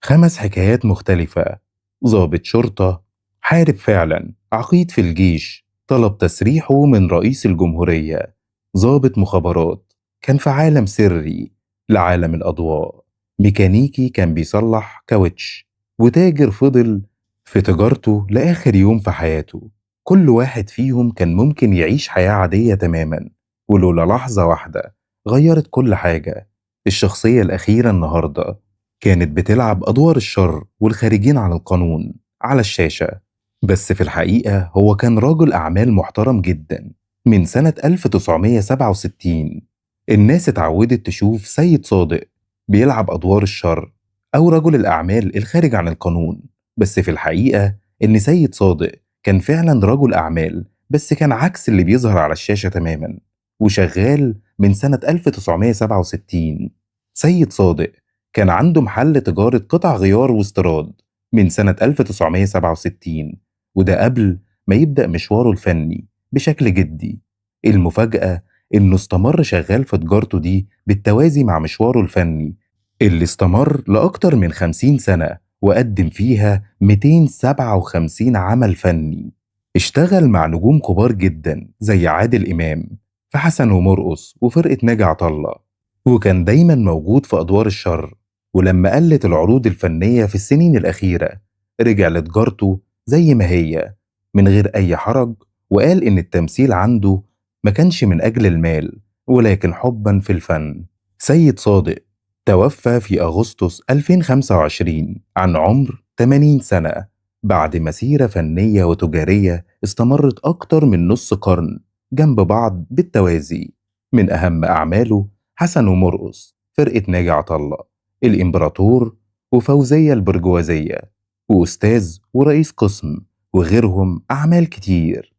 5 حكايات مختلفة: ضابط شرطة حارب فعلا، عقيد في الجيش طلب تسريحه من رئيس الجمهورية، ضابط مخابرات كان في عالم سري لعالم الأضواء، ميكانيكي كان بيصلح كاوتش، وتاجر فضل في تجارته لآخر يوم في حياته. كل واحد فيهم كان ممكن يعيش حياة عادية تماما، ولولا لحظة واحدة غيرت كل حاجة. الشخصية الأخيرة النهاردة كانت بتلعب أدوار الشر والخارجين عن القانون على الشاشة، بس في الحقيقة هو كان رجل أعمال محترم جدا. من سنة 1967 الناس اتعودت تشوف سيد صادق بيلعب أدوار الشر أو رجل الأعمال الخارج عن القانون، بس في الحقيقة إن سيد صادق كان فعلا رجل أعمال، بس كان عكس اللي بيظهر على الشاشة تماما، وشغال من سنة 1967. سيد صادق كان عنده محل تجارة قطع غيار واستيراد من سنة 1967، وده قبل ما يبدأ مشواره الفني بشكل جدي. المفاجأة إنه استمر شغال في تجارته دي بالتوازي مع مشواره الفني اللي استمر لأكتر من 50 سنة، وقدم فيها 257 عمل فني. اشتغل مع نجوم كبار جدا زي عادل إمام في حسن ومرقص وفرقة ناجي عطا الله، وكان دايما موجود في أدوار الشر. ولما قلت العروض الفنية في السنين الأخيرة رجع لتجارته زي ما هي من غير أي حرج، وقال إن التمثيل عنده ما كانش من أجل المال ولكن حبا في الفن. سيد صادق توفى في أغسطس 2025 عن عمر 80 سنة، بعد مسيرة فنية وتجارية استمرت أكتر من نص قرن جنب بعض بالتوازي. من أهم أعماله حسن ومرقص، فرقة ناجي عطا الله، الإمبراطور، وفوزية البرجوازية، وأستاذ ورئيس قسم، وغيرهم أعمال كتير.